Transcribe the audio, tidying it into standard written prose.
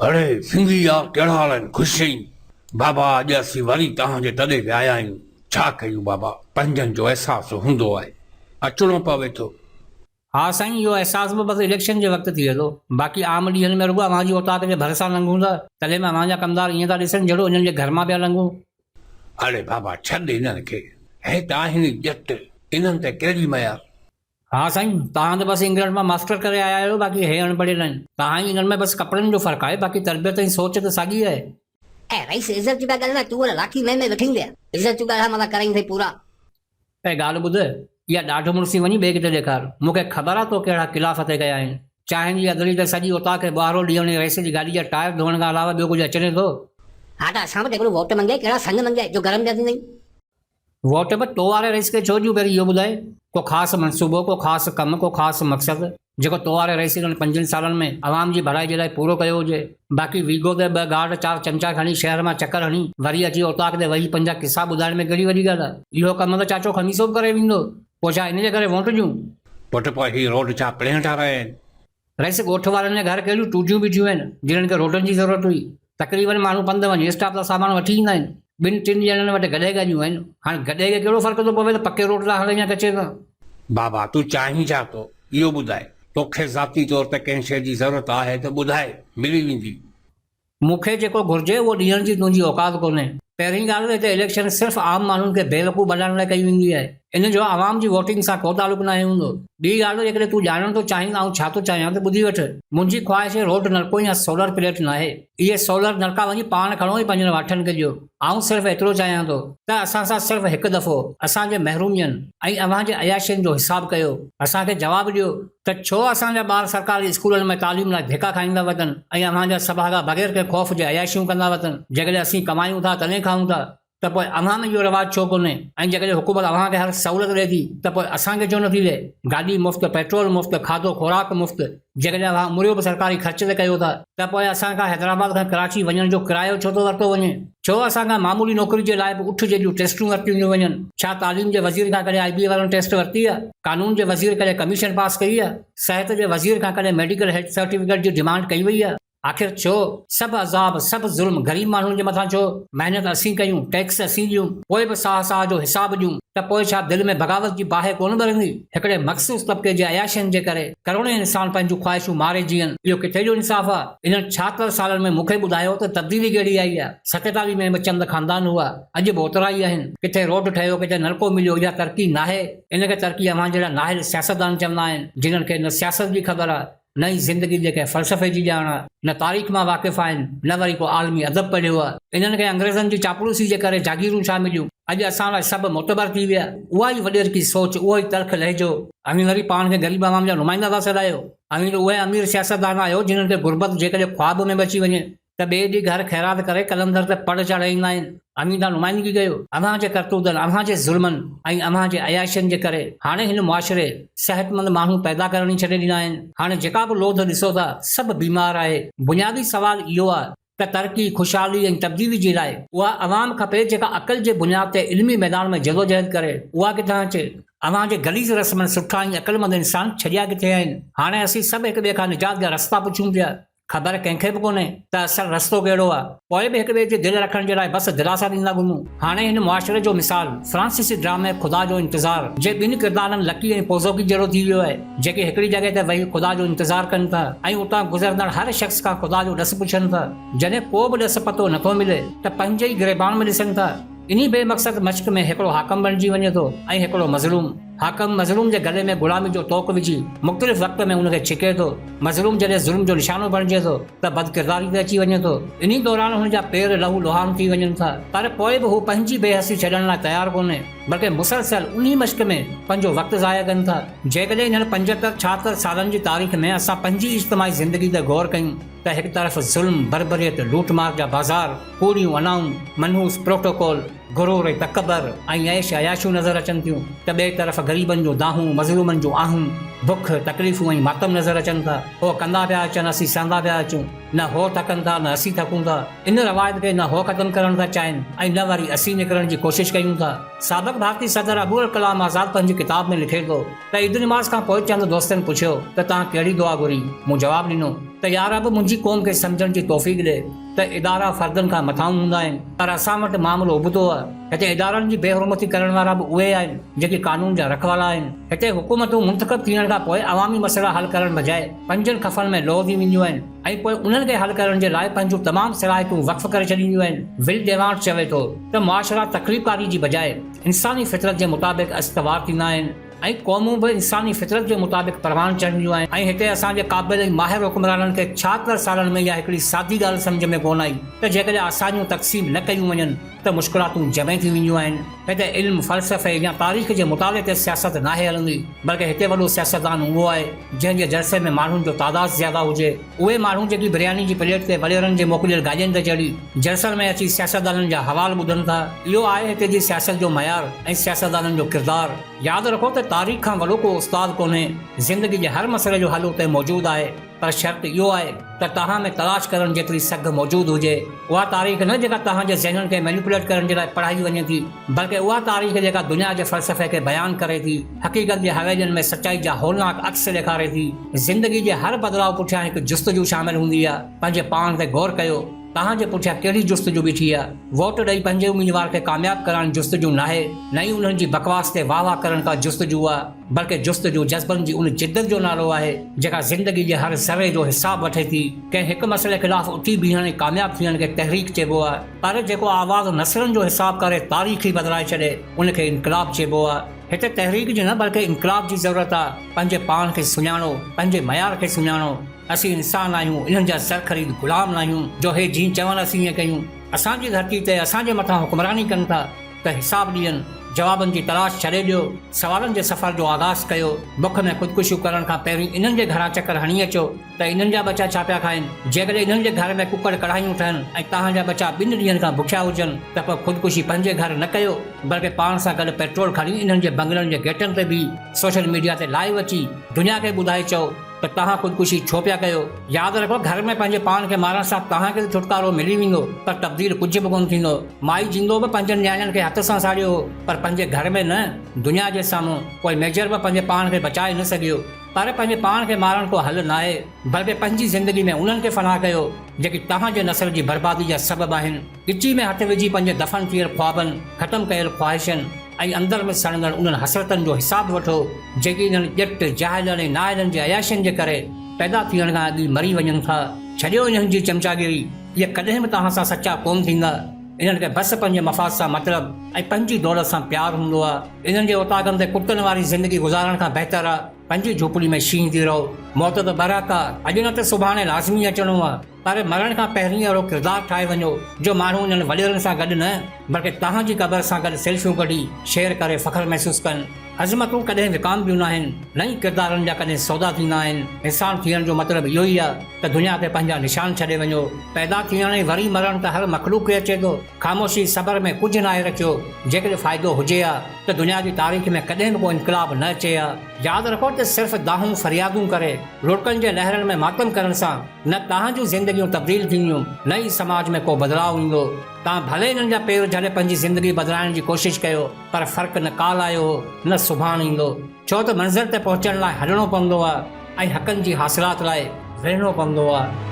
اڙي سنڌي يار ڪهڙا حال آهن خوش آهين بابا اڄ اسين وري توهان جي تڏي تي آيا آهيون ڇا ڪيون بابا پنهنجن جو احساس هوندو آهي اچڻو پوي ٿو. ها سائين اهو احساس به بس اليڪشن جي وقت ٿئي ٿو باقي عام ڏينهن ۾ رڳو اوهان جي اوطاق جي ڀرسان لنگهون ٿا تڏهن به اوهان جا ڪمدار ائين ٿا ڏسن جهڙو انهن جي گهر مان پيا لنگهون. اڙي بابا ڇڏ انهن کي هي ته آهن ئي ڄٽ انهن تي ڪهڙي ميار. ها سائين توهان ته بس انگلنڊ مان ماسٽر ڪري آيا آهيو باقي هي اڻ پڙهيل آهن. توهان ۽ انهن ۾ بس ڪپڙن جو فرق آهي باقي تربيت ۽ سوچ ته ساڳي آهي. اي رئيس عزت جون پيا ڳالهائين تون وري لاٺي مين ۾ وٺين ويا عزت جون ڳالهائي متان ڪرائين ٿئي پورا. اي ڳالهه ٻڌ اها ڏاڍ مڙسي وڃي ٻئي ڪٿي ڏيکار مون کي خبر آهي تو ڪهڙا قلعا فتح ڪيا آهن. چانهن جي ادڙي ته سڄي اوطاق کي ٻهارو ڏيڻ ۽ رئيس جي گاڏي جا ٽائر ڌوئڻ کان علاوه ٻيو ڪجهه اچي نه ٿو. ها ته اسان به ته هڪڙو ووٽ منگيائي ڪهڙا سڱ منگيائي جو گرم پيا ٿيندئين. ووٽ به تو واري رئيس کي ڇو ڏيون پهرين اهو ٻڌاء؟ ڪو خاص منصوبو، ڪو خاص ڪم، ڪو خاص مقصد جيڪو تو واري رئيس انهن پنجن سالن ۾ عوام جي ڀلائي جي لاء پورو ڪيو هجي. باقي ويگو تي ٻه گارڊ چار چمچا کڻي شهر مان چڪر هڻي وري اچي اوطاق تي ويهي پنهنجا قصا ٻڌائڻ ۾ ڪهڙي وڏي ڳالهه آهي. اهو ڪم ته چاچو خميسو به ڪري ويندو. پوء ڇا ان جي ڪري ووٽ ڏيون؟ پٽ پوء هي روڊ ڇا پرينهن ٺارايا آهن؟ رئيس ڳوٺ وارن جا گهر ڪهڙيون ٽوٽيون بيٺيون آهن، جنھن کي روڊن جي ضرورت هئي. تقريبن ماڻهو پنڌ وڃي اسٽاپ تان سامان وٺي ايندا آهن. ٻن ٽن ڄڻن وٽ گڏهه گاڏيون آهن. هاڻ گڏهه کي ڪهڙو فرق ٿو پوي ته پڪي روڊ تان هلي يا ڪچي تان. بابا تون چاهين ڇا ٿو اهو ٻڌاء. توکي ذاتي طور تي ڪنهن شيء جي ضرورت آهي ته ٻڌاء، ملي ويندي. مون کي جيڪو گهرجي اهو ڏيڻ جي تنهنجي اوقات ڪونهي. پهرين ڳالهه ته هتي اليڪشن صرف عام ماڻهن کي بيوقوف بنائڻ لاء ڪئي ويندي آهي. ان جو عوام جي ووٽنگ سان ڪو تعلق ناهي هوندو. ٻي ڳالهه ته جيڪڏهن تون ڄاڻڻ ٿو چاهين ته آئون ڇا ٿو چاهيان ته ٻڌي وٺ. منهنجي خواهش روڊ نلڪو يا سولر پليٽ ناهي. اهي سولر نلڪا وڃي پاڻ کڻو ۽ پنهنجن واٺن کي ڏيو. آئون صرف ايترو چاهيان ٿو ته اسان سان صرف هڪ دفعو اسان جي محرومين ۽ اوهان جي عياشين جو حساب ڪيو. اسان کي جواب ڏيو ته ڇو اسان جا ٻار سرڪاري اسڪولن ۾ تعليم لاء ڌڪا کائيندا وتن ۽ اوهان جا سڀاڳا بغير ڪنهن خوف جي عياشيون ڪندا وتن؟ جيڪڏهن اسين ڪمايون ٿا تڏهن کائون ٿا ته پوء اوهان ۾ اهو رواج ڇو ڪونهي ۽ جيڪڏهن حڪومت اوهان کي هر سهولت ڏئي ٿي ته پوء اسان کي ڇو نٿي ڏئي؟ گاڏي مفت، پيٽرول مفت، کاڌو خوراڪ مفت، جيڪڏهن اوهان عمريو به سرڪاري خرچ تي ڪيو ٿا ته پوء اسان کان حيدرآباد کان ڪراچي وڃڻ جو ڪرايو ڇو ٿو ورتو وڃي؟ ڇو اسان کان معمولي نوڪري جي لاء به اٺ جيڏيون ٽيسٽون ورتيون ٿيون وڃن؟ ڇا تعليم جي وزير کان ڪڏهن آء بي اي وارن ٽيسٽ ورتي آ؟ قانون جي وزير ڪڏهن ڪميشن پاس ڪئي آ؟ صحت جي وزير کان ڪڏهن ميڊيڪل هيلٿ سرٽيفڪيٽ جي ڊمانڊ ڪئي وئي آ؟ آخر ڇو؟ سڀ عذاب، سڀ ظلم غريب ماڻهن جي مٿان ڇو؟ محنت اسين ڪيون، ٽيڪس اسين ڏيون، پوء به ساهه ساهه جو حساب ڏيون ته پوء ڇا دل ۾ بغاوت جي باهه ڪونه ٻرندي؟ هڪڙي مخصوص طبقي جي عياشين جي ڪري ڪروڙين انسان پنهنجون خواهشون ماري جيئن، اهو ڪٿي جو انصاف آ؟ انهن ڇاهتر سالن ۾ مون کي ٻڌايو ته تبديلي ڪهڙي آئي آ؟ ستيتاليهه ۾ به چند خاندان هئا، اڄ به اوترا ئي آهن. ڪٿي روڊ ٺهيو، ڪٿي نلڪو مليو، اها ترقي ناهي. ان کي ترقي اوهان جهڙا نااهل سياستدان چوندا آهن، جنھن کي نه سياست جي خبر آ، نه ئي زندگي جي ڪنهن فلسفي جي ڄاڻ آ، نه تاريخ مان واقف آهن، نه وري ڪو عالمي ادب پڙهيو آ. انهن کي انگريزن جي چاپلوسي جي ڪري جاگيرون ڇا مليون؟ اڄ اسان لاء سڀ معتبر ٿي ويا. اها ئي وڏيرڪي سوچ، اهو ئي تلخ لهجو. اوهين وري پاڻ کي غريب عوام جا نمائندا ٿا سڏايو. اوهين ته اهي امير سياستدان آهيو جنھن کي غربت جيڪڏهن خواب ۾ به اچي وڃي ته ٻئي ڏينهن گهر خيرات ڪري قلندر تي پڙ چاڙهي ايندا آهن. اوهين ٿا نمائندگي ڪيو. اوهان جي ڪرتوتن، اوهان جي ظلمن ۽ اوهان جي عياشين جي ڪري هاڻي هن معاشري صحتمند ماڻهو پيدا ڪرڻ ئي ڇڏي ڏنا آهن. هاڻي جيڪا به لوڌ ڏسو ٿا سڀ بيمار آهي. بنيادي سوال اهو آهي ته ترقي، خوشحالي ۽ تبديلي جي لاء اها عوام کپي جيڪا عقل جي بنياد تي علمي ميدان ۾ جدوجهد ڪري، اها ڪٿان اچي؟ اوهان جي غليظ رسمن سٺا ۽ عقلمند انسان ڇڏيا ڪٿي آهن؟ هاڻي اسين سڀ هڪ ٻئي کان نجات جا رستا پڇون پيا. خبر ڪنهن کي به ڪونهي ته اصل رستو ڪهڙو آهي. پوء به هڪ ٻئي جي دل رکڻ جي لاء بس دلاسا ڏيندا گهمون. هاڻي هن معاشري جو مثال فرانسيسي ڊرامي خدا جو انتظار جي ٻن ڪردارن لڪي ۽ پوزوڪي جهڙو ٿي ويو آهي، جيڪي هڪڙي جڳهه تي ويهي خدا جو انتظار ڪن ٿا ۽ اتان گذرندڙ هر شخص کان خدا جو ڏس پڇن ٿا. جڏهن ڪو به ڏس پتو نٿو ملي ته پنهنجي ئي گريبان ۾ ڏسن ٿا. انهي بي مقصد مشق ۾ هڪڙو حاڪم بڻجي وڃي ٿو ۽ هڪڙو مظلوم. حاڪم مظلوم جي گلي ۾ غلامي جو طوق وجهي مختلف وقت ۾ ان کي ڇڪي ٿو. مظلوم جڏهن ظلم جو نشانو بڻجي ٿو ته بدڪرداري تي اچي وڃي ٿو. انهي دوران هن جا پير لهو لهان ٿي وڃن ٿا. پر پوء به هو پنهنجي بي حسي ڇڏڻ لاء تيار ڪونهي، بلڪه مسلسل انهي مشق ۾ پنهنجو وقت ضايع ڪن ٿا. جيڪڏهن انهن پنجهتر ڇاهتر سالن جي تاريخ ۾ اسان پنهنجي اجتماعي زندگي تي غور ڪيون ته هڪ طرف ظلم، بربريت، لوٽ مار جا بازار، ڪوڙيون انائون، منحوس پروٽوڪول، غرور ۽ تڪبر ۽ عيش عياشيون نظر اچن ٿيون ته ٻئي طرف غريبن جون دانهون، مظلومن جون آهون، بک، تڪليفون ۽ ماتم نظر اچن ٿا. هو ڪندا پيا اچن، اسين سهندا پيا اچون. نه هو ٿڪن ٿا نه اسين ٿڪون ٿا. ان روايت کي نه هو ختم ڪرڻ ٿا چاهين ۽ نه وري اسين نڪرڻ جي ڪوشش ڪيون ٿا. سابق ڀارتي صدر ابوالڪلام آزاد پنهنجي ڪتاب ۾ لکي ٿو ته عيد نماز کان پوء چند دوستن پڇيو ته توهان ڪهڙي دعا گهري؟ مون جواب ڏنو. ته يا رب منهنجي قوم کي سمجهڻ جي توفيق ڏي ته ادارا فردن کان مٿانهون هوندا آهن پر اسان وٽ معاملو ابتو آهي. هتي ادارن جي بي حرمتي ڪرڻ وارا به اهي آهن جيڪي قانون جا رکوالا آهن. هتي حڪومتون منتخب ٿيڻ کان پوء عوامي مسئلا حل ڪرڻ بجاء پنجن خفن ۾ لوهه ٿي وينديون آهن ۽ پوء انهن کي حل ڪرڻ جي لاء پنهنجون تمام صلاحيتون وقف ڪري ڇڏينديون آهن. ول ڊيوانٽ چوي ٿو ته معاشرا تخليقڪاري جي بجاء انساني فطرت جي مطابق استوار ٿيندا آهن. ۽ قومون به انساني فطرت جي مطابق پروان چڙهنديون آهن ۽ هتي اسان جي قابل ۽ ماهر حڪمرانن کي 76 سالن ۾ اها هڪڙي سادي ڳالهه سمجهه ۾ ڪونه آئي ته جيڪڏهن آسانيون تقسيم نه ڪيون وڃن ته مشڪلاتون جمع ٿي وينديون آهن. هتي علم، فلسفي يا تاريخ جي مطالعي تي سياست ناهي هلندي بلڪه هتي وڏو سياستدان اهو آهي جنهن جي جلسي ۾ ماڻهن جو تعداد زياده هجي. اهي ماڻهو جيڪي برياني جي پليٽ تي وڏيرن جي موڪليل گاڏين تي چڙهي جلسن ۾ اچي سياستدانن جا حوال ٻڌن ٿا. اهو آهي هتي جي سياست جو معيار ۽ سياستدانن جو ڪردار. ياد رکو ته تاريخ کان وڏو ڪو استاد ڪونهي، زندگي جي هر مسئلي جو حل اتي موجود آهي، پر شرط اهو آهي ته توهان ۾ تلاش ڪرڻ جيتري سگهه موجود هجي. اها تاريخ نه جيڪا توهان جي ذهنن کي مينيپوليٽ ڪرڻ جي لاء پڙهائي وڃي ٿي، بلڪه اها تاريخ جيڪا دنيا جي فلسفي کي بيان ڪري ٿي، حقيقت جي حويلين ۾ سچائي جا هولناڪ عڪس ڏيکاري ٿي. زندگي جي هر بدلاء پٺيان هڪ جستجو شامل هوندي آهي. پنهنجي پاڻ تي غور ڪيو. توهان جي پٺيان ڪهڙي جستجو بيٺي آ؟ ووٽ ڏئي پنهنجي اميدوار کي ڪامياب ڪرائڻ جستجو ناهي، نه ئي انهن جي بڪواس تي واهه واهه ڪرڻ ڪا جستجو آ، بلڪه جستجو جذبن جي ان جدت جو نالو آهي، جيڪا زندگي جي هر ذري جو حساب وٺي ٿي. ڪنهن هڪ مسئلي خلاف اٿي بيهڻ ۽ ڪامياب ٿيڻ کي تحريڪ چئبو آ، پر جيڪو آواز نسلن جو حساب ڪري تاريخ ئي بدلائي ڇڏي، ان کي انقلاب چئبو آ. هتي تحريڪ جي نه بلڪه انقلاب جي ضرورت آ. پنهنجي پاڻ کي سڃاڻو، پنهنجي معيار کي سڃاڻو. اسين انسان آهيون، انهن جا زرخريد غلام ناهيون جو هي جيئن چون اسين ائين ڪيون. اسان جي ڌرتي تي اسان جي مٿان حڪمراني ڪن ٿا ته حساب ڏين. جوابن جي تلاش ڇڏي ڏيو، سوالن جي سفر جو آغاز ڪيو. بک ۾ خودڪشيون ڪرڻ کان پهرين انهن جي گهران چڪر هڻي اچو ته انهن جا ٻچا ڇا پيا کائن. جيڪڏهن انهن جي گهر ۾ ڪڪڙ ڪڙهايون ٺهن ۽ توهان جا ٻچا ٻن ڏينهن کان بکيا هجن ته پوء خودڪشي پنهنجي گهر نه ڪيو بلڪه پاڻ سان گڏ پيٽرول کڻي انهن جي بنگلن جي گيٽن تي بيهي سوشل ميڊيا تي لائيو اچي دنيا کي ٻڌائي چئو ته توهان خودڪشي ڇو پيا ڪيو؟ ياد رکو گهر ۾ پنهنجي پاڻ کي مارڻ سان توهان کي ته ڇوٽڪارو ملي ويندو پر تبديل ڪجهه به ڪونه ٿيندو. مائي جندو به پنهنجن نياڻين کي هٿ سان ساڙيو هو پر پنهنجي گهر ۾ نه دنيا جي سامهون. پوء ميجر به پنهنجي پاڻ کي بچائي نه سگهيو. پر پنهنجي پاڻ کي مارڻ ڪو حل ناهي بلڪه پنهنجي زندگي ۾ انهن کي فنا ڪيو جيڪي توهان جي نسل جي بربادي جا سبب آهن. ڳچي ۾ هٿ وجهي پنهنجي دفن ٿيل خوابن، ختم ڪيل خواهشن ۽ اندر ۾ سڙندڙ انهن حسرتن جو حساب وٺو، جيڪي انهن ڄٽ، جاهلن ۽ نااهلن جي عياشين جي ڪري پيدا ٿيڻ کان اڳ ئي مري وڃن ٿا. ڇڏيو انهن جي چمچاگيري، اهي ڪڏهن به توهان سان سچا ڪونه ٿيندا. انهن کي بس پنهنجي مفاد سان مطلب ۽ پنهنجي دولت سان پيار هوندو آهي. انهن جي اوطاقن تي ڪتن واري زندگي گذارڻ کان بهتر آهي پنهنجي جهوپڙي ۾ شينهن ٿي رهو. موت ته برحق آهي، اڄ نه ته سڀاڻي لازمي اچڻو آهي. پر مرڻ کان پهرين اهڙو ڪردار ٺاهي وڃو جو ماڻهو انهن وڏيرن سان گڏ نه بلڪه توهان جي قبر سان گڏ سيلفيون ڪڍي شيئر ڪري فخر محسوس ڪن. عظمتون ڪڏهن وڪامبيون ناهن نه ئي ڪردارن جا ڪڏهن سودا ٿيندا آهن. انسان ٿيڻ جو مطلب اهو ئي آهي ته دنيا تي پنهنجا نشان ڇڏي وڃو. پيدا ٿيڻ ۽ وري مرڻ ته هر مخلوق کي اچي ٿو. خاموشي صبر ۾ ڪجهه ناهي رکيو. جيڪڏهن فائدو هجي ها ته دنيا جي تاريخ ۾ ڪڏهن به ڪو انقلاب نه اچي ها. ياد رکو ته صرف دانهون فريادون ڪري لڙڪن جي لهرن ۾ ماتم ڪرڻ سان نه توهان جون زندگيون تبديل ٿينديون نه ئي سماج ۾ ڪو بدلاء ايندو. توهان ڀلي انهن جا پير جهلي پنهنجي زندگي بدلائڻ جي ڪوشش ڪيو پر فرق نه ڪالهه آيو هو نه سڀاڻ ايندو. ڇو ته منزل تي پهچڻ لاء هلڻو پوندو آهي ۽ حقن جي حاصلات لاء وڙهڻو پوندو آهي.